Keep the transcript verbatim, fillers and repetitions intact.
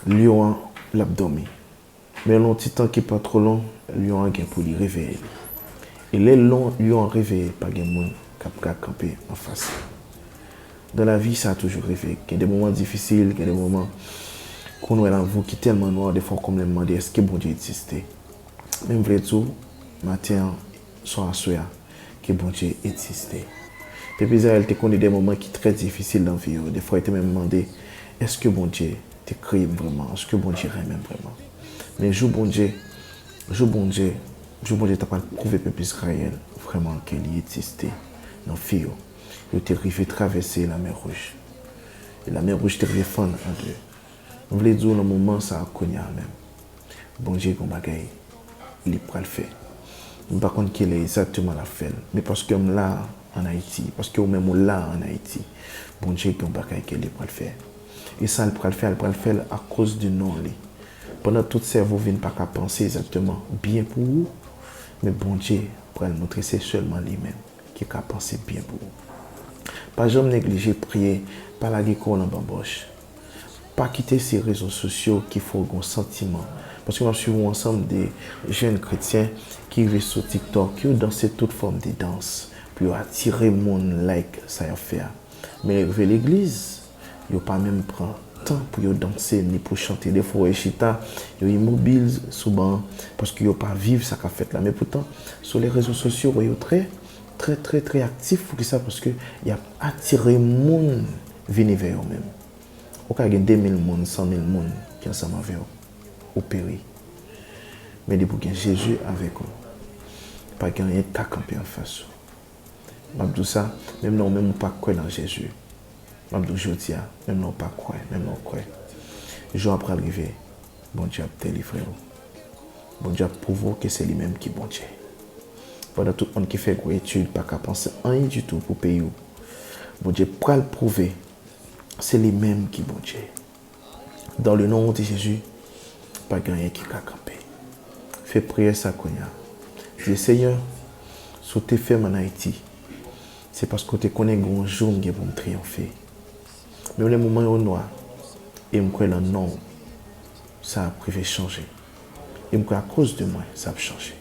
Lyon an, l ap dòmi. Men nan yon ti tan ki pa twò lwen, lyon an gen pou li reveye li. E lè lyon, lyon an reveye, pa gen moun k ap ka kanpe anfas li. Dans la vie, sa toujou rive. Gen de moman difisil, gen de moman kon wè lavou ki tèlman nwa, defwa w konn menm mande èske Bondye egziste. Men m vle di w, maten an, swa aswè a, ke Bondye egziste. Pèp Izrayèl te konnen de moman ki trè difisil nan vi yo. Defwa, yo te menm mande, èske Bondye te kreye m vrèman? Èske Bondye renmen m vrèman? Men jou Bondye, jou Bondye, jou Bondye ta pral pwouve pèp Izrayèl vrèman ke li egziste nan vi yo, yo te rive travèse Lamè Wouj. E Lamè Wouj te rive fann an de. M vle di w nan moman sa a kounye a menm, Bondye gen yon bagay li pral fè. M pa konn kilè egzakteman l ap fè l, men paske m la ann Ayiti, paske ou menm ou la ann Ayiti, Bondye gen yon bagay ke li pral fè. E sa l pral fè a, l pral fè l akoz de non li. Pandan tout sèvo vin pa ka panse egzakteman byen pou ou, men Bondye pral montre se sèlman li menm ki ka panse byen pou ou. Pa janm neglije priye, pa lage kò w nan banbòch. Pa kite se rezo sosyo ki fè w gen yon santiman. Paske m ap swiv yon ansanm de jèn kretyen ki rive sou TikTok, yo danse tout fòm de dans pou yo atire moun like sa y ap fè a. Men lè yo rive legliz, yo pa menm pran tan pou yo danse ni pou chante. Defwa w wè yo chita, yo imobil sou ban an, paske yo pa viv sa k ap fèt la. Men poutan, sou le rezo sosyo, w wè yo trè, trè, trè, trè aktif. Poukisa? Paske y ap atire moun vini vè yo menm. Ou ka gen de mil moun, san mil moun ki ansanm avè w, ou peri. Men depi w gen Jezi avèk ou, pa gen anyen k ka kanpe anfas ou. M ap di w sa, menm lè w menm ou pa kwè nan Jezi. M ap di w jodi a, menm lè w pa kwè, menm lè w kwè, jou a pral rive, Bondye ap delivre w. Bondye ap pwouve w ke se li menm ki Bondye. Pandan tout moun ki fè gwo etid pa ka panse anyen ditou pou peyi w, Bondye pral pwouve se li menm ki Bondye. Dans le nom de Jésus, pa gen anyen ki ka kanpe. Fè priyè sa kounye a. Di, Senyè, si w te fè m ann Ayiti, se paske w te konnen gen yon jou m gen pou m triyonfe. Menm lè moman yo nwa, e m kwè nan non w, sa ap rive chanje. E m kwè akoz de mwen, sa ap chanje.